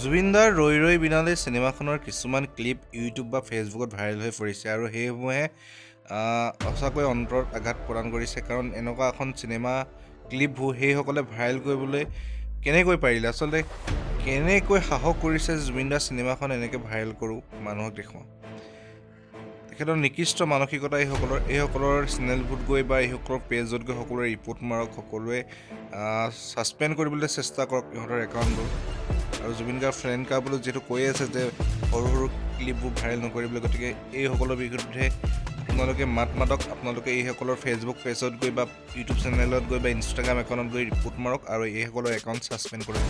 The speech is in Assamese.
জুবিনদাৰ ৰৈ ৰৈ বিনালে চিনেমাখনৰ কিছুমান ক্লিপ ইউটিউব বা ফেচবুকত ভাইৰেল হৈ পৰিছে আৰু সেইসমূহে সঁচাকৈ অন্তৰত আঘাত প্ৰদান কৰিছে। কাৰণ এনেকুৱা এখন চিনেমা ক্লিপবোৰ সেইসকলে ভাইৰেল কৰিবলৈ কেনেকৈ পাৰিলে? আচলতে কেনেকৈ সাহস কৰিছে জুবিনদাৰ চিনেমাখন এনেকৈ ভাইৰেল কৰোঁ, মানুহক দেখুৱাওঁ? তেখেতৰ নিকৃষ্ট মানসিকতা এইসকলৰ। এইসকলৰ চেনেলবোৰত গৈ বা এইসকলৰ পেজত গৈ সকলোৱে ৰিপৰ্ট মাৰক, সকলোৱে ছাছপেণ্ড কৰিবলৈ চেষ্টা কৰক ইহঁতৰ একাউণ্টবোৰ। আৰু জুবিন গাৰ্গ ফেন ক্লাবলৈ যিহেতু কৈ আছে যে সৰু সৰু ক্লিপবোৰ ভাইৰেল নকৰিবলৈ, গতিকে এইসকলৰ বিৰুদ্ধে আপোনালোকে মাত মাতক। আপোনালোকে এইসকলৰ ফেচবুক পেজত গৈ বা ইউটিউব চেনেলত গৈ বা ইনষ্টাগ্ৰাম একাউণ্টত গৈ ৰিপৰ্ট মাৰক আৰু এইসকলৰ একাউণ্ট ছাছপেণ্ড কৰক।